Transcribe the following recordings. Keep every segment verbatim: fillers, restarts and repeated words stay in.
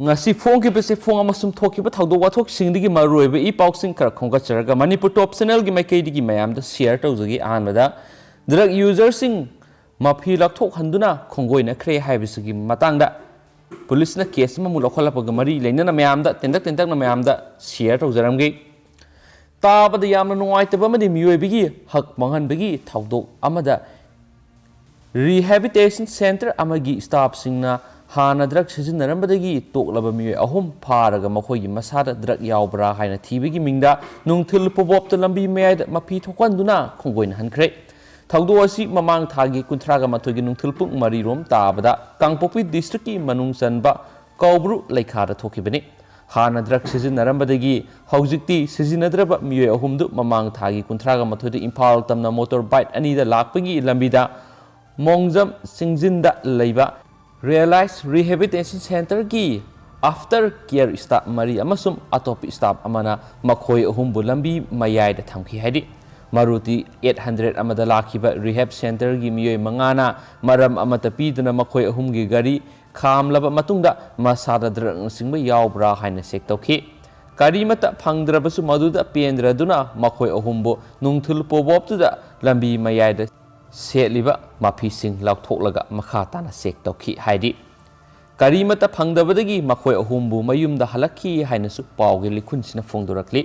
ꯉꯁꯤ ꯐꯣꯡꯈꯤꯕꯁꯦ ꯐꯣꯡ ꯑꯃꯁꯨꯡ ꯊꯣꯛꯈꯤꯕ ꯊꯧꯗꯣꯛ ꯋꯥꯊꯣꯛꯁꯤꯡꯗꯒꯤ ꯃꯔꯨꯑꯣꯏꯕ ꯏ ꯄꯥꯎꯁꯤꯡ ꯈꯔ ꯈꯣꯝꯒꯠꯆꯔꯒ ꯃꯅꯤꯄꯨꯔ ꯇꯣꯞ ꯆꯦꯅꯦꯜꯒꯤ ꯃꯥꯏꯀꯩꯗꯒꯤ ꯃꯌꯥꯝꯗ ꯁꯤꯌꯔ ꯇꯧꯖꯒꯦ꯫ ꯑꯍꯥꯟꯕꯗ, ꯗ꯭ꯔꯒ ꯌꯨꯖꯔꯁꯤꯡ ꯃꯐꯤ ꯂꯧꯊꯣꯛꯍꯟꯗꯨꯅ ꯈꯣꯡꯒꯣꯏꯅꯈ꯭ꯔꯦ ꯍꯥꯏꯕꯁꯤꯒꯤ ꯃꯇꯥꯡꯗ ꯄꯨꯂꯤꯁꯅ ꯀꯦꯁ ꯑꯃꯃꯨꯛ ꯂꯧꯈꯠꯂꯛꯄꯒ ꯃꯔꯤ ꯂꯩꯅꯅ ꯃꯌꯥꯝꯗ ꯇꯦꯟꯇꯛ ꯇꯦꯟꯇꯛꯅ ꯃꯌꯥꯝꯗ ꯁꯤꯌꯔ ꯇꯧꯖꯔꯝꯒꯦ꯫ ꯇꯥꯕꯗ ꯌꯥꯝꯅ ꯅꯨꯡꯉꯥꯏꯇꯕ ꯑꯃꯗꯤ ꯃꯤꯑꯣꯏꯕꯒꯤ ꯍꯛ ꯃꯥꯡꯍꯟꯕꯒꯤ ꯊꯧꯗꯣꯛ ꯑꯃꯗ ꯔꯤꯍꯦꯕꯤꯇꯦꯁꯟ ꯁꯦꯟꯇꯔ ꯑꯃꯒꯤ ꯁ꯭ꯇꯥꯐꯁꯤꯡꯅ ꯍꯥꯟꯅ ꯗ꯭ꯔꯒ ꯁꯤꯖꯤꯟꯅꯔꯝꯕꯗꯒꯤ ꯇꯣꯛꯂꯕ ꯃꯤꯑꯣꯏ ꯑꯍꯨꯝ ꯐꯥꯔꯒ ꯃꯈꯣꯏꯒꯤ ꯃꯁꯥꯗ ꯗ꯭ꯔꯒ ꯌꯥꯎꯕ꯭ꯔꯥ ꯍꯥꯏꯅ ꯊꯤꯕꯒꯤ ꯃꯤꯡꯗ ꯅꯨꯡꯊꯤꯜ ꯄꯣꯕꯣꯞꯇ ꯂꯝꯕꯤ ꯃꯌꯥꯏꯗ ꯃꯐꯤ ꯊꯣꯛꯍꯟꯗꯨꯅ ꯈꯣꯡꯒꯣꯏꯅꯍꯟꯈ꯭ꯔꯦ꯫ ꯊꯧꯗꯣꯛ ꯑꯁꯤ ꯃꯃꯥꯡ ꯊꯥꯒꯤ ꯀꯨꯟꯊ꯭ꯔꯥꯒ ꯃꯥꯊꯣꯏꯒꯤ ꯅꯨꯡꯊꯤꯜ ꯄꯨꯡ ꯃꯔꯤ ꯔꯣꯝ ꯇꯥꯕꯗ ꯀꯥꯡꯄꯣꯛꯄꯤ ꯗꯤꯁꯇ꯭ꯔꯤꯛꯀꯤ ꯃꯅꯨꯡ ꯆꯟꯕ ꯀꯧꯕ꯭ꯔꯨ ꯂꯩꯈꯥꯗ ꯊꯣꯛꯈꯤꯕꯅꯤ꯫ ꯍꯥꯟꯅ ꯗ꯭ꯔꯒ ꯁꯤꯖꯤꯟꯅꯔꯝꯕꯗꯒꯤ ꯍꯧꯖꯤꯛꯇꯤ ꯁꯤꯖꯤꯟꯅꯗ꯭ꯔꯕ ꯃꯤꯑꯣꯏ ꯑꯍꯨꯝꯗꯨ ꯃꯃꯥꯡ ꯊꯥꯒꯤ ꯀꯨꯟꯊ꯭ꯔꯥꯒ ꯃꯥꯊꯣꯏꯗ ꯏꯝꯐꯥꯜ ꯇꯝꯅ ꯃꯣꯇꯣꯔ ꯕꯥꯏꯛ ꯑꯅꯤꯗ ꯂꯥꯛꯄꯒꯤ ꯂꯝꯕꯤꯗ ꯃꯣꯡꯖꯝ ꯆꯤꯡꯖꯤꯟꯗ ꯂꯩꯕ ꯔꯤꯌꯦꯂꯥꯏꯖ ꯔꯤꯍꯦꯕꯤꯇꯦꯁꯟ ꯁꯦꯟꯇꯔꯒꯤ ꯑꯥꯐꯇꯔ ꯀꯤꯌꯔ ꯁ꯭ꯇꯥꯐ ꯃꯔꯤ ꯑꯃꯁꯨꯡ ꯑꯇꯣꯞꯄ ꯁ꯭ꯇꯥꯐ ꯑꯃꯅ ꯃꯈꯣꯏ ꯑꯍꯨꯝꯕꯨ ꯂꯝꯕꯤ ꯃꯌꯥꯏꯗ ꯊꯝꯈꯤ ꯍꯥꯏꯔꯤ꯫ ꯃꯔꯨꯇꯤ ꯑꯩꯠ ꯍꯟꯗ꯭ꯔꯦꯠ ꯑꯃꯗ ꯂꯥꯛꯈꯤꯕ ꯔꯤꯍꯦꯕ ꯁꯦꯟꯇꯔꯒꯤ ꯃꯤꯑꯣꯏ ꯃꯉꯥꯅ ꯃꯔꯝ ꯑꯃꯠꯇ ꯄꯤꯗꯅ ꯃꯈꯣꯏ ꯑꯍꯨꯝꯒꯤ ꯒꯥꯔꯤ ꯈꯥꯝꯂꯕ ꯃꯇꯨꯡꯗ ꯃꯁꯥꯗ ꯗ꯭ꯔꯒꯅꯆꯤꯡꯕ ꯌꯥꯎꯕ꯭ꯔꯥ ꯍꯥꯏꯅ ꯆꯦꯛ ꯇꯧꯈꯤ꯫ ꯀꯔꯤꯃꯠꯇ ꯐꯪꯗ꯭ꯔꯕꯁꯨ ꯃꯗꯨꯗ ꯄꯦꯟꯗ꯭ꯔꯗꯨꯅ ꯃꯈꯣꯏ ꯑꯍꯨꯝꯕꯨ ꯅꯨꯡꯊꯤꯜ ꯄꯣꯕꯣꯞꯇꯨꯗ ꯂꯝꯕꯤ ꯃꯌꯥꯏꯗ ꯁꯦꯠꯂꯤꯕ ꯃꯐꯤꯁꯤꯡ ꯂꯧꯊꯣꯛꯂꯒ ꯃꯈꯥ ꯇꯥꯅ ꯆꯦꯛ ꯇꯧꯈꯤ ꯍꯥꯏꯔꯤ꯫ ꯀꯔꯤꯃꯠꯇ ꯐꯪꯗꯕꯗꯒꯤ ꯃꯈꯣꯏ ꯑꯍꯨꯝꯕꯨ ꯃꯌꯨꯝꯗ ꯍꯜꯂꯛꯈꯤ ꯍꯥꯏꯅꯁꯨ ꯄꯥꯎꯒꯤ ꯂꯤꯈꯨꯟꯁꯤꯅ ꯐꯣꯡꯗꯣꯔꯛꯂꯤ꯫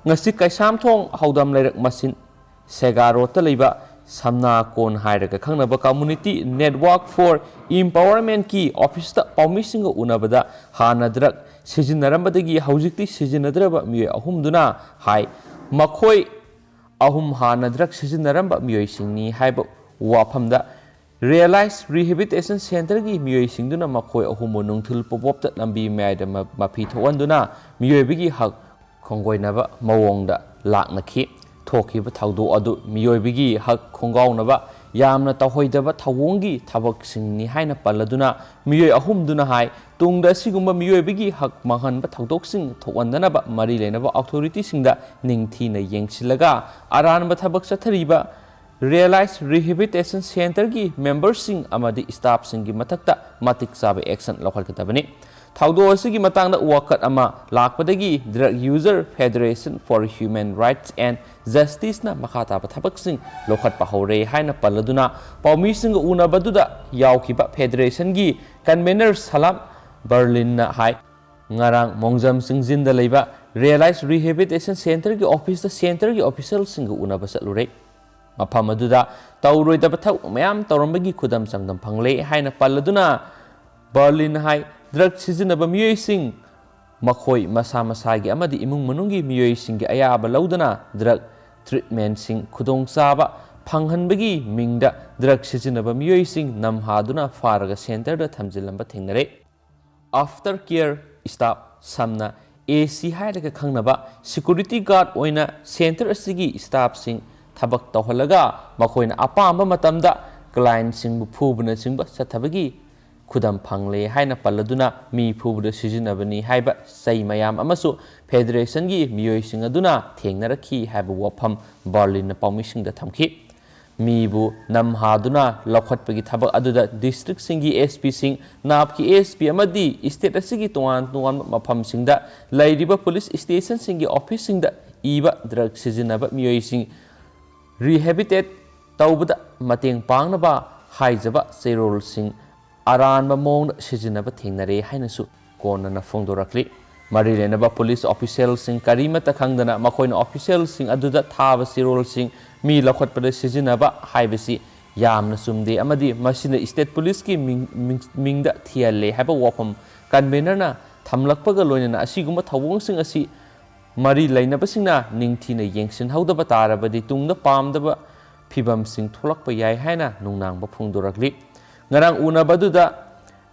ꯉꯁꯤ ꯀꯩꯁꯥꯝꯊꯣꯡ ꯍꯧꯗꯝ ꯂꯩꯔꯛ ꯃꯆꯤꯟ ꯁꯦꯒꯥ ꯔꯣꯗꯇ ꯂꯩꯕ ꯁꯝꯅꯥ ꯀꯣꯟ ꯍꯥꯏꯔꯒ ꯈꯪꯅꯕ Community Network for Empowerment ꯀꯤ ꯑꯣꯐꯤꯁꯇ ꯄꯥꯎꯃꯤꯁꯤꯡꯒ ꯎꯅꯕꯗ ꯍꯥꯟꯅ ꯗ꯭ꯔꯒ ꯁꯤꯖꯤꯟꯅꯔꯝꯕꯗꯒꯤ ꯍꯧꯖꯤꯛꯇꯤ ꯁꯤꯖꯤꯟꯅꯗ꯭ꯔꯕ ꯃꯤꯑꯣꯏ ꯑꯍꯨꯝꯗꯨꯅ ꯍꯥꯏ, ꯃꯈꯣꯏ ꯑꯍꯨꯝ ꯍꯥꯟꯅ ꯗ꯭ꯔꯒ ꯁꯤꯖꯤꯟꯅꯔꯝꯕ ꯃꯤꯑꯣꯏꯁꯤꯡꯅꯤ ꯍꯥꯏꯕ ꯋꯥꯐꯝꯗ ꯔꯤꯌꯦꯂꯥꯏꯖ ꯔꯤꯍꯦꯕꯤꯇꯦꯁꯟ ꯁꯦꯟꯇꯔꯒꯤ ꯃꯤꯑꯣꯏꯁꯤꯡꯗꯨꯅ ꯃꯈꯣꯏ ꯑꯍꯨꯝꯕꯨ ꯅꯨꯡꯊꯤꯜ ꯄꯣꯄꯣꯞꯇ ꯂꯝꯕꯤ ꯃꯌꯥꯏꯗ ꯃ-, ꯃꯐꯤ ꯊꯣꯛꯍꯟꯗꯨꯅ ꯃꯤꯑꯣꯏꯕꯒꯤ ꯍꯛ ꯈꯣꯡꯒꯣꯏꯅꯕ ꯃꯑꯣꯡꯗ ꯂꯥꯛꯅꯈꯤ꯫ ꯊꯣꯛꯈꯤꯕ ꯊꯧꯗꯣꯛ ꯑꯗꯨ ꯃꯤꯑꯣꯏꯕꯒꯤ ꯍꯛ ꯈꯣꯡꯒꯥꯎꯅꯕ ꯌꯥꯝꯅ ꯇꯧꯍꯩꯗꯕ ꯊꯧꯑꯣꯡꯒꯤ ꯊꯕꯛꯁꯤꯡꯅꯤ ꯍꯥꯏꯅ ꯄꯜꯂꯗꯨꯅ ꯃꯤꯑꯣꯏ ꯑꯍꯨꯝꯗꯨꯅ ꯍꯥꯏ, ꯇꯨꯡꯗ ꯑꯁꯤꯒꯨꯝꯕ ꯃꯤꯑꯣꯏꯕꯒꯤ ꯍꯛ ꯃꯥꯡꯍꯟꯕ ꯊꯧꯗꯣꯛꯁꯤꯡ ꯊꯣꯛꯍꯟꯗꯅꯕ ꯃꯔꯤ ꯂꯩꯅꯕ ꯑꯣꯊꯣꯔꯤꯇꯤꯁꯤꯡꯗ ꯅꯤꯡꯊꯤꯅ ꯌꯦꯡꯁꯤꯜꯂꯒ ꯑꯔꯥꯟꯕ ꯊꯕꯛ ꯆꯠꯊꯔꯤꯕ Realize Rehabilitation Centerꯒꯤ memberꯁꯤꯡ ꯑꯃꯗꯤ staffꯁꯤꯡꯒꯤ ꯃꯊꯛꯇ ꯃꯇꯤꯛ ꯆꯥꯕ action ꯂꯧꯈꯠꯀꯗꯕꯅꯤ꯫ ꯊꯧꯗꯣꯛ ꯑꯁꯤꯒꯤ ꯃꯇꯥꯡꯗ ꯋꯥꯀꯠ ꯑꯃ ꯂꯥꯛꯄꯗꯒꯤ Drug User Federation for Human Rights and Justiceꯅ ꯃꯈꯥ ꯇꯥꯕ ꯊꯕꯛꯁꯤꯡ ꯂꯧꯈꯠꯄ ꯍꯧꯔꯦ ꯍꯥꯏꯅ ꯄꯜꯂꯗꯨꯅ, ꯄꯥꯎꯃꯤꯁꯤꯡꯒ ꯎꯅꯕꯗꯨꯗ ꯌꯥꯎꯈꯤꯕ federationꯒꯤ convener ꯁꯂꯥꯝ ꯕꯔꯂꯤꯟꯅ ꯍꯥꯏ, ꯉꯔꯥꯡ ꯃꯣꯡꯖꯝ ꯆꯤꯡꯖꯤꯟꯗ ꯂꯩꯕ Realize Rehabilitation Centerꯒꯤ officeꯇ centerꯒꯤ officialꯁꯤꯡꯒ ꯎꯅꯕ ꯆꯠꯂꯨꯔꯦ꯫ ꯃꯐꯝ ꯑꯗꯨꯗ ꯇꯧꯔꯣꯏꯗꯕ ꯊꯕꯛ ꯃꯌꯥꯝ ꯇꯧꯔꯝꯕꯒꯤ ꯈꯨꯗꯝ ꯆꯥꯡꯗꯝ ꯐꯪꯂꯦ ꯍꯥꯏꯅ ꯄꯜꯂꯗꯨꯅ, ꯕꯔꯂꯤꯟꯅ ꯍꯥꯏ, drug ꯁꯤꯖꯤꯟꯅꯕ ꯃꯤꯑꯣꯏꯁꯤꯡ ꯃꯈꯣꯏ ꯃꯁꯥ ꯃꯁꯥꯒꯤ ꯑꯃꯗꯤ ꯏꯃꯨꯡ ꯃꯅꯨꯡꯒꯤ ꯃꯤꯑꯣꯏꯁꯤꯡꯒꯤ ꯑꯌꯥꯕ ꯂꯧꯗꯨꯅ drug treatmentꯁꯤꯡ ꯈꯨꯗꯣꯡꯆꯥꯕ ꯐꯪꯍꯟꯕꯒꯤ ꯃꯤꯡꯗ drug ꯁꯤꯖꯤꯟꯅꯕ ꯃꯤꯑꯣꯏꯁꯤꯡ ꯅꯝꯍꯥꯗꯨꯅ ꯐꯥꯔꯒ centerꯗ ꯊꯝꯖꯤꯜꯂꯝꯕ ꯊꯦꯡꯅꯔꯦ꯫ After care staff, ꯁꯝꯅ A C ꯍꯥꯏꯔꯒ ꯈꯪꯅꯕ security guard ꯑꯣꯏꯅ center ꯑꯁꯤꯒꯤ staffꯁꯤꯡ ꯊꯕꯛ ꯇꯧꯍꯜꯂꯒ ꯃꯈꯣꯏꯅ ꯑꯄꯥꯝꯕ ꯃꯇꯝꯗ clientꯁꯤꯡꯕꯨ ꯐꯨꯕꯅꯆꯤꯡꯕ ꯆꯠꯊꯕꯒꯤ ꯈꯨꯗꯝ ꯐꯪꯂꯦ ꯍꯥꯏꯅ ꯄꯜꯂꯗꯨꯅ, ꯃꯤ ꯐꯨꯕꯗ ꯁꯤꯖꯤꯟꯅꯕꯅꯤ ꯍꯥꯏꯕ ꯆꯩ ꯃꯌꯥꯝ ꯑꯃꯁꯨ federationꯒꯤ ꯃꯤꯑꯣꯏꯁꯤꯡ ꯑꯗꯨꯅ ꯊꯦꯡꯅꯔꯛꯈꯤ ꯍꯥꯏꯕ ꯋꯥꯐꯝ ꯕꯔꯂꯤꯟꯅ ꯄꯥꯎꯃꯤꯁꯤꯡꯗ ꯊꯝꯈꯤ꯫ ꯃꯤꯕꯨ ꯅꯝꯍꯥꯗꯨꯅ ꯂꯧꯈꯠꯄꯒꯤ ꯊꯕꯛ ꯑꯗꯨꯗ districtꯁꯤꯡꯒꯤ SPꯁꯤꯡ, NAPꯀꯤ SP ꯑꯃꯗꯤ state ꯑꯁꯤꯒꯤ ꯇꯣꯉꯥꯟ ꯇꯣꯉꯥꯟꯕ ꯃꯐꯝꯁꯤꯡꯗ ꯂꯩꯔꯤꯕ police stationꯁꯤꯡꯒꯤ officeꯁꯤꯡꯗ ꯏꯕ drug ꯁꯤꯖꯤꯟꯅꯕ ꯃꯤꯑꯣꯏꯁꯤꯡ rehabilitate ꯇꯧꯕꯗ ꯃꯇꯦꯡ ꯄꯥꯡꯅꯕ ꯍꯥꯏꯖꯕ ꯆꯦꯔꯣꯜꯁꯤꯡ ꯑꯔꯥꯟꯕ ꯃꯑꯣꯡꯗ ꯁꯤꯖꯤꯟꯅꯕ ꯊꯦꯡꯅꯔꯦ ꯍꯥꯏꯅꯁꯨ ꯀꯣꯟꯅꯅ ꯐꯣꯡꯗꯣꯔꯛꯂꯤ꯫ ꯃꯔꯤ ꯂꯩꯅꯕ police officialꯁꯤꯡ ꯀꯔꯤꯃꯠꯇ ꯈꯪꯗꯅ ꯃꯈꯣꯏꯅ officialꯁꯤꯡ ꯑꯗꯨꯗ ꯊꯥꯕ ꯆꯦꯔꯣꯜꯁꯤꯡ ꯃꯤ ꯂꯧꯈꯠꯄꯗ ꯁꯤꯖꯤꯟꯅꯕ ꯍꯥꯏꯕꯁꯤ ꯌꯥꯝꯅ ꯆꯨꯝꯗꯦ ꯑꯃꯗꯤ ꯃꯁꯤꯅ state policeꯀꯤ ꯃꯤꯡ, ꯃꯤꯡ, ꯃꯤꯡꯗ ꯊꯤꯍꯜꯂꯦ ꯍꯥꯏꯕ ꯋꯥꯐꯝ convenerꯅ ꯊꯝꯂꯛꯄꯒ ꯂꯣꯏꯅꯅ ꯑꯁꯤꯒꯨꯝꯕ ꯊꯧꯑꯣꯡꯁꯤꯡ ꯑꯁꯤ ꯃꯔꯤ ꯂꯩꯅꯕꯁꯤꯡꯅ ꯅꯤꯡꯊꯤꯅ ꯌꯦꯡꯁꯤꯟꯍꯧꯗꯕ ꯇꯥꯔꯕꯗꯤ ꯇꯨꯡꯗ ꯄꯥꯝꯗꯕ ꯐꯤꯚꯝꯁꯤꯡ ꯊꯣꯛꯂꯛꯄ ꯌꯥꯏ ꯍꯥꯏꯅ ꯅꯨꯡꯅꯥꯡꯕ ꯐꯣꯡꯗꯣꯔꯛꯂꯤ꯫ ꯉꯔꯥꯡ ꯎꯅꯕꯗꯨꯗ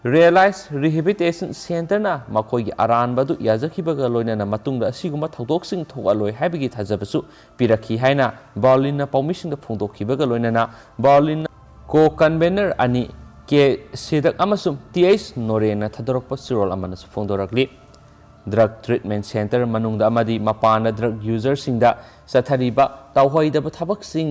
Realize Rehabilitation Centerꯅ ꯃꯈꯣꯏꯒꯤ ꯑꯔꯥꯟꯕ ꯑꯗꯨ ꯌꯥꯖꯈꯤꯕꯒ ꯂꯣꯏꯅꯅ ꯃꯇꯨꯡꯗ ꯑꯁꯤꯒꯨꯝꯕ ꯊꯧꯗꯣꯛꯁꯤꯡ ꯊꯣꯛꯍꯜꯂꯣꯏ ꯍꯥꯏꯕꯒꯤ ꯊꯥꯖꯕꯁꯨ ꯄꯤꯔꯛꯈꯤ ꯍꯥꯏꯅ ꯕꯔꯂꯤꯟꯅ ꯄꯥꯎꯃꯤꯁꯤꯡꯗ ꯐꯣꯡꯗꯣꯛꯈꯤꯕꯒ ꯂꯣꯏꯅꯅ ꯕꯔꯂꯤꯟꯅ co-convener ꯑꯅꯤ ꯀꯦ ꯁꯤꯗꯛ ꯑꯃꯁꯨꯡ ꯇꯤ ꯑꯩꯆ ꯅꯣꯔꯦꯟꯅ ꯊꯥꯗꯣꯔꯛꯄ ꯆꯦꯔꯣꯜ ꯑꯃꯅꯁꯨ ꯐꯣꯡꯗꯣꯔꯛꯂꯤ꯫ Drug treatment center ꯃꯅꯨꯡꯗ ꯑꯃꯗꯤ ꯃꯄꯥꯟꯗ drug userꯁꯤꯡꯗ ꯆꯠꯊꯔꯤꯕ ꯇꯧꯍꯩꯗꯕ ꯊꯕꯛꯁꯤꯡ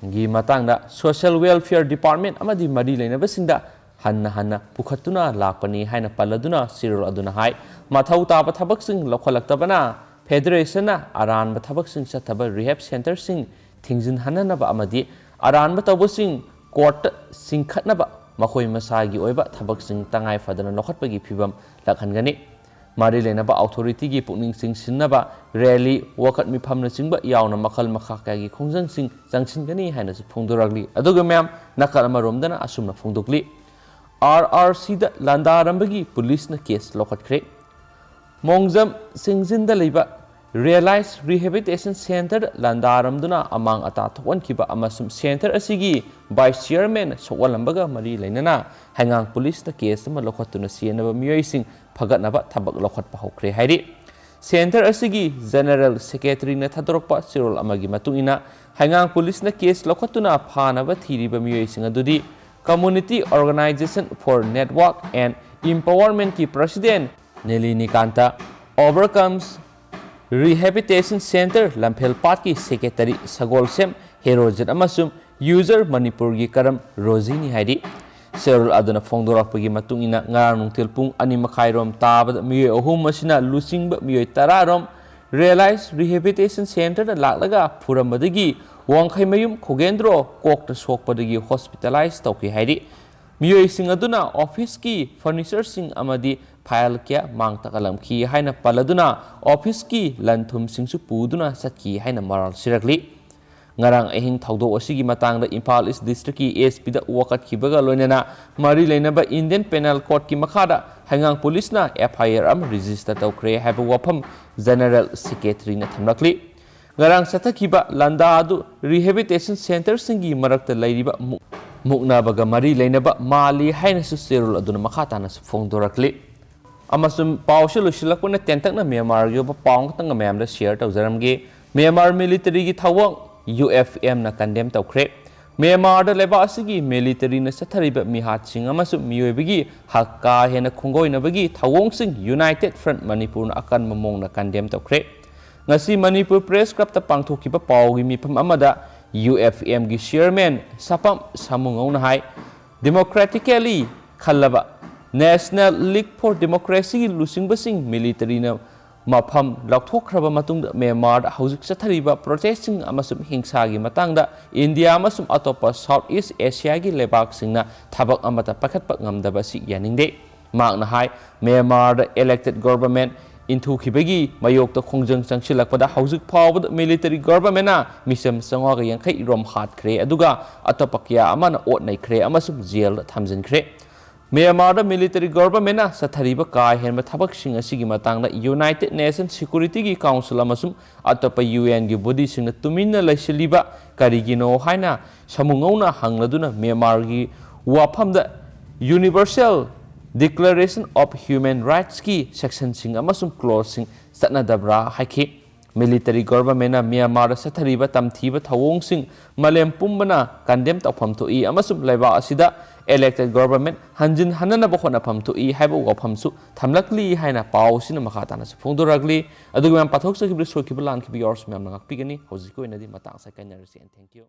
ꯒꯤ ꯃꯇꯥꯡꯗ Social Welfare Department ꯑꯃꯗꯤ ꯃꯔꯤ ꯂꯩꯅꯕꯁꯤꯡꯗ ꯍꯟꯅ ꯍꯟꯅ ꯄꯨꯈꯠꯇꯨꯅ ꯂꯥꯛꯄꯅꯤ ꯍꯥꯏꯅ ꯄꯜꯂꯗꯨꯅ ꯆꯦꯔꯣꯜ ꯑꯗꯨꯅ ꯍꯥꯏ, ꯃꯊꯧ ꯇꯥꯕ ꯊꯕꯛꯁꯤꯡ ꯂꯧꯈꯠꯂꯛꯇꯕꯅ Federation ꯅ ꯑꯔꯥꯟꯕ ꯊꯕꯛꯁꯤꯡ ꯆꯠꯊꯕ rehab center ꯁꯤꯡ ꯊꯤꯡꯖꯤꯟꯍꯟꯅꯅꯕ ꯑꯃꯗꯤ ꯑꯔꯥꯟꯕ ꯇꯧꯕꯁꯤꯡ court ꯇ ꯆꯤꯡꯈꯠꯅꯕ ꯃꯈꯣꯏ ꯃꯁꯥꯒꯤ ꯑꯣꯏꯕ ꯊꯕꯛꯁꯤꯡ ꯇꯉꯥꯏ ꯐꯗꯅ ꯂꯧꯈꯠꯄꯒꯤ ꯐꯤꯚꯝ ꯂꯥꯛꯍꯟꯒꯅꯤ꯫ ꯃꯔꯤ ꯂꯩꯅꯕ authority ꯒꯤ ꯄꯨꯛꯅꯤꯡ ꯆꯤꯡꯁꯤꯟꯅꯕ rally, ꯋꯥꯀꯠ ꯃꯤꯐꯝꯅꯆꯤꯡꯕ ꯌꯥꯎꯅ ꯃꯈꯜ ꯃꯈꯥ ꯀꯌꯥꯒꯤ ꯈꯣꯡꯖꯪꯁꯤꯡ ꯆꯪꯁꯤꯟꯒꯅꯤ ꯍꯥꯏꯅꯁꯨ ꯐꯣꯡꯗꯣꯔꯛꯂꯤ꯫ ꯑꯗꯨꯒ ꯃꯌꯥꯝ, ꯅꯥꯀꯜ ꯑꯃꯔꯣꯝꯗꯅ ꯑꯁꯨꯝꯅ ꯐꯣꯡꯗꯣꯛꯂꯤ, R R C ꯗ ꯂꯥꯟꯗꯥꯔꯝꯕꯒꯤ ꯄꯨꯂꯤꯁꯅ case ꯂꯧꯈꯠꯈ꯭ꯔꯦ꯫ ꯃꯣꯡꯖꯝ ꯁꯤꯡꯖꯤꯟꯗ ꯂꯩꯕ Realize Rehabilitation Center ꯗ ꯂꯥꯟꯗꯥꯔꯝꯗꯨꯅ ꯑꯃꯥꯡ ꯑꯇꯥ ꯊꯣꯛꯍꯟꯈꯤꯕ ꯑꯃꯁꯨꯡ center ꯑꯁꯤꯒꯤ vice chairman ꯁꯣꯛꯍꯜꯂꯝꯕꯒ ꯃꯔꯤ ꯂꯩꯅꯅ ꯍꯩꯉꯥꯡ ꯄꯨꯂꯤꯁꯅ case ꯑꯃ ꯂꯧꯈꯠꯇꯨꯅ ꯆꯦꯟꯅꯕ ꯃꯤꯑꯣꯏꯁꯤꯡ ꯐꯒꯠꯅꯕ ꯊꯕꯛ ꯂꯧꯈꯠꯄ ꯍꯧꯈ꯭ꯔꯦ ꯍꯥꯏꯔꯤ꯫ Center ꯑꯁꯤꯒꯤ General Secretary ꯅ ꯊꯥꯗꯣꯔꯛꯄ ꯆꯦꯔꯣꯜ ꯑꯃꯒꯤ ꯃꯇꯨꯡ ꯏꯟꯅ, ꯍꯩꯉꯥꯡ ꯄꯨꯂꯤꯁꯅ case ꯂꯧꯈꯠꯇꯨꯅ ꯐꯥꯅꯕ ꯊꯤꯔꯤꯕ ꯃꯤꯑꯣꯏꯁꯤꯡ ꯑꯗꯨꯗꯤ Community Organization for Network and Empowerment ꯀꯤ President ꯅꯦꯂꯤ ꯅꯤꯀꯥꯟꯇ, Overcomes Rehabilitation Center ꯂꯝꯐꯦꯜꯄꯥꯠꯀꯤ Secretary ꯁꯒꯣꯜꯁꯦꯝ ꯍꯦꯔꯣꯖꯤꯠ ꯑꯃꯁꯨꯡ User ꯃꯅꯤꯄꯨꯔꯒꯤ ꯀꯔꯝ ꯔꯣꯖꯤꯅꯤ ꯍꯥꯏꯔꯤ꯫ ꯆꯦꯔꯣꯜ ꯑꯗꯨꯅ ꯐꯣꯡꯗꯣꯔꯛꯄꯒꯤ ꯃꯇꯨꯡ ꯏꯟꯅ, ꯉꯔꯥꯡ ꯅꯨꯡꯊꯤꯜ ꯄꯨꯡ ꯑꯅꯤ ꯃꯈꯥꯏꯔꯣꯝ ꯇꯥꯕꯗ ꯃꯤꯑꯣꯏ ꯑꯍꯨꯝ ꯑꯁꯤꯅ ꯂꯨꯆꯤꯡꯕ ꯃꯤꯑꯣꯏ ꯇꯔꯥꯔꯣꯝ Realize Rehabilitation Center ꯗ ꯂꯥꯛꯂꯒ ꯐꯨꯔꯝꯕꯗꯒꯤ ꯋꯥꯡꯈꯩꯃꯌꯨꯝ ꯈꯣꯒꯦꯟꯗ꯭ꯔꯣ ꯀꯣꯛꯇ ꯁꯣꯛꯄꯗꯒꯤ hospitalize ꯇꯧꯈꯤ ꯍꯥꯏꯔꯤ꯫ ꯃꯤꯑꯣꯏꯁꯤꯡ ꯑꯗꯨꯅ office ꯀꯤ furniture ꯁꯤꯡ ꯑꯃꯗꯤ file ꯀꯌꯥ ꯃꯥꯡ ꯇꯥꯛꯍꯜꯂꯝꯈꯤ ꯍꯥꯏꯅ ꯄꯜꯂꯗꯨꯅ, office ꯀꯤ ꯂꯟ ꯊꯨꯝꯁꯤꯡꯁꯨ ꯄꯨꯗꯨꯅ ꯆꯠꯈꯤ ꯍꯥꯏꯅ ꯃꯔꯥꯜ ꯁꯤꯔꯛꯂꯤ꯫ ꯉꯔꯥꯡ ꯑꯍꯤꯡ ꯊꯧꯗꯣꯛ ꯑꯁꯤꯒꯤ ꯃꯇꯥꯡꯗ ꯏꯝꯐꯥꯜ East District ꯀꯤ S P ꯗ ꯋꯥꯀꯠꯈꯤꯕꯒ ꯂꯣꯏꯅꯅ ꯃꯔꯤ ꯂꯩꯅꯕ Indian Penal Code ꯀꯤ ꯃꯈꯥꯗ ꯍꯩꯉꯥꯡ ꯄꯨꯂꯤꯁꯅ F I R ꯑꯃ register ꯇꯧꯈ꯭ꯔꯦ ꯍꯥꯏꯕ ꯋꯥꯐꯝ General Secretary ꯅ ꯊꯝꯂꯛꯂꯤ꯫ ꯉꯔꯥꯡ ꯆꯠꯊꯈꯤꯕ ꯂꯥꯟꯗꯥ ꯑꯗꯨ Rehabilitation Center ꯁꯤꯡꯒꯤ ꯃꯔꯛꯇ ꯂꯩꯔꯤꯕ ꯃꯨꯛ-, ꯃꯨꯛꯅꯕꯒ ꯃꯔꯤ ꯂꯩꯅꯕ ꯃꯥꯜꯂꯤ ꯍꯥꯏꯅꯁꯨ ꯆꯦꯔꯣꯜ ꯑꯗꯨꯅ ꯃꯈꯥ ꯇꯥꯅꯁꯨ ꯐꯣꯡꯗꯣꯔꯛꯂꯤ꯫ ꯑꯃꯁꯨꯡ ꯄꯥꯎꯁꯤ ꯂꯣꯏꯁꯤꯜꯂꯛꯄꯅ ꯇꯦꯟꯇꯛꯅ ꯃ꯭ꯌꯥꯟꯃꯥꯔꯒꯤ ꯑꯣꯏꯕ ꯄꯥꯎ ꯑꯃꯇꯪꯒ ꯃꯌꯥꯝꯗ share ꯇꯧꯖꯔꯝꯒꯦ꯫ ꯃ꯭ꯌꯥꯟꯃꯥꯔ military ꯒꯤ ꯊꯧꯑꯣꯡ U F M ꯅ condemn ꯇꯧꯈ꯭ꯔꯦ꯫ ꯃ꯭ꯌꯥꯟꯃꯥꯔꯗ ꯂꯩꯕꯥꯛ ꯑꯁꯤꯒꯤ military ꯅ ꯆꯠꯊꯔꯤꯕ ꯃꯤꯍꯥꯠꯁꯤꯡ ꯑꯃꯁꯨꯡ ꯃꯤꯑꯣꯏꯕꯒꯤ ꯍꯛ ꯀꯥ ꯍꯦꯟꯅ ꯈꯣꯡꯒꯣꯏꯅꯕꯒꯤ ꯊꯧꯑꯣꯡꯁꯤꯡ United Front ꯃꯅꯤꯄꯨꯔꯅ ꯑꯀꯟꯕ ꯃꯑꯣꯡꯗ condemn ꯇꯧꯈ꯭ꯔꯦ꯫ ꯉꯁꯤ ꯃꯅꯤꯄꯨꯔ Press Club ꯇ ꯄꯥꯡꯊꯣꯛꯈꯤꯕ ꯄꯥꯎꯒꯤ ꯃꯤꯐꯝ ꯑꯃꯗ ꯌꯨ ꯑꯦꯐ ꯑꯦꯝꯒꯤ ꯆꯤꯌꯔꯃꯦꯟ ꯁꯄꯝ ꯁꯥꯃꯨꯉꯧꯅ ꯍꯥꯏ, democratically ꯈꯜꯂꯕ National League for Democracyꯒꯤ ꯂꯨꯆꯤꯡꯕꯁꯤꯡ ꯃꯤꯂꯤꯇꯔꯤꯅ ꯃꯐꯝ ꯂꯧꯊꯣꯛꯈ꯭ꯔꯕ ꯃꯇꯨꯡꯗ ꯃ꯭ꯌꯥꯟꯃꯥꯔꯗ ꯍꯧꯖꯤꯛ ꯆꯠꯊꯔꯤꯕ protestꯁꯤꯡ ꯑꯃꯁꯨꯡ ꯍꯤꯡꯁꯥꯒꯤ ꯃꯇꯥꯡꯗ ꯏꯟꯗꯤꯌꯥ ꯑꯃꯁꯨꯡ ꯑꯇꯣꯞꯄ South East Asiaꯒꯤ ꯂꯩꯕꯥꯛꯁꯤꯡꯅ ꯊꯕꯛ ꯑꯃꯠꯇ ꯄꯥꯏꯈꯠꯄ ꯉꯝꯗꯕ ꯑꯁꯤ ꯌꯥꯅꯤꯡꯗꯦ꯫ ꯃꯍꯥꯛꯅ ꯍꯥꯏ, ꯃ꯭ꯌꯥꯟꯃꯥꯔꯗ elected government ꯏꯟꯊꯨꯈꯤꯕꯒꯤ ꯃꯥꯌꯣꯛꯇ ꯈꯣꯡꯖꯪ ꯆꯪꯁꯤꯜꯂꯛꯄꯗ ꯍꯧꯖꯤꯛ ꯐꯥꯎꯕꯗ ꯃꯤꯂꯤꯇꯔꯤ ꯒꯣꯚꯔꯟꯃꯦꯟꯅ ꯃꯤꯆꯝ ꯆꯥꯝꯃꯉꯥꯒ ꯌꯥꯡꯈꯩ ꯔꯣꯝ ꯍꯥꯠꯈ꯭ꯔꯦ, ꯑꯗꯨꯒ ꯑꯇꯣꯞꯄ ꯀꯌꯥ ꯑꯃꯅ ꯑꯣꯠ ꯅꯩꯈ꯭ꯔꯦ ꯑꯃꯁꯨꯡ ꯖꯦꯜꯗ ꯊꯝꯖꯤꯟꯈ꯭ꯔꯦ꯫ ꯃ꯭ꯌꯥꯟꯃꯥꯔꯗ ꯃꯤꯂꯤꯇꯔꯤ ꯒꯣꯚꯔꯟꯃꯦꯟꯅ ꯆꯠꯊꯔꯤꯕ ꯀꯥ ꯍꯦꯟꯕ ꯊꯕꯛꯁꯤꯡ ꯑꯁꯤꯒꯤ ꯃꯇꯥꯡꯗ United Nation Security Council ꯑꯃꯁꯨꯡ ꯑꯇꯣꯞꯄ ꯌꯨ ꯑꯦꯟꯒꯤ ꯕꯣꯗꯤꯁꯤꯡꯅ ꯇꯨꯃꯤꯟꯅ ꯂꯩꯁꯤꯜꯂꯤꯕ ꯀꯔꯤꯒꯤꯅꯣ ꯍꯥꯏꯅ ꯁꯥꯃꯨꯉꯧꯅ ꯍꯪꯂꯗꯨꯅ ꯃ꯭ꯌꯥꯟꯃꯥꯔꯒꯤ ꯋꯥꯐꯝꯗ Universal Declaration of Human Rightsꯀꯤ ꯁꯦꯛꯁꯟꯁꯤꯡ ꯑꯃꯁꯨꯡ ꯀ꯭ꯂꯣꯖꯁꯤꯡ ꯆꯠꯅꯗꯕ꯭ꯔꯥ ꯍꯥꯏꯈꯤ꯫ ꯃꯤꯂꯤꯇꯔꯤ ꯒꯣꯚꯔꯟꯃꯦꯟꯅ ꯃ꯭ꯌꯥꯟꯃꯥꯔꯗ ꯆꯠꯊꯔꯤꯕ ꯇꯝꯊꯤꯕ ꯊꯧꯑꯣꯡꯁꯤꯡ ꯃꯥꯂꯦꯝ ꯄꯨꯝꯕꯅ ꯀꯟꯗꯦꯝ ꯇꯧꯐꯝ ꯊꯣꯛꯏ ꯑꯃꯁꯨꯡ ꯂꯩꯕꯥꯛ ꯑꯁꯤꯗ elected government ꯍꯟꯖꯤꯟ ꯍꯟꯅꯅꯕ ꯍꯣꯠꯅꯐꯝ ꯊꯣꯛꯏ ꯍꯥꯏꯕ ꯋꯥꯐꯝꯁꯨ ꯊꯝꯂꯛꯂꯤ ꯍꯥꯏꯅ ꯄꯥꯎ ꯑꯁꯤꯅ ꯃꯈꯥ ꯇꯥꯅꯁꯨ ꯐꯣꯡꯗꯣꯔꯛꯂꯤ꯫ ꯑꯗꯨꯒ ꯃꯌꯥꯝ ꯄꯥꯊꯣꯛꯆꯈꯤꯕꯗ ꯁꯣꯏꯈꯤꯕ ꯂꯥꯟꯈꯤꯕ ꯌꯥꯎꯔꯁꯨ ꯃꯌꯥꯝꯅ ꯉꯥꯛꯄꯤꯒꯅꯤ꯫ ꯍꯧꯖꯤꯛꯀꯤ ꯑꯣꯏꯅꯗꯤ ꯃꯇꯥꯡ ꯑꯁꯤꯗ ꯀꯥꯏꯅꯔꯁꯤ, and thank you꯫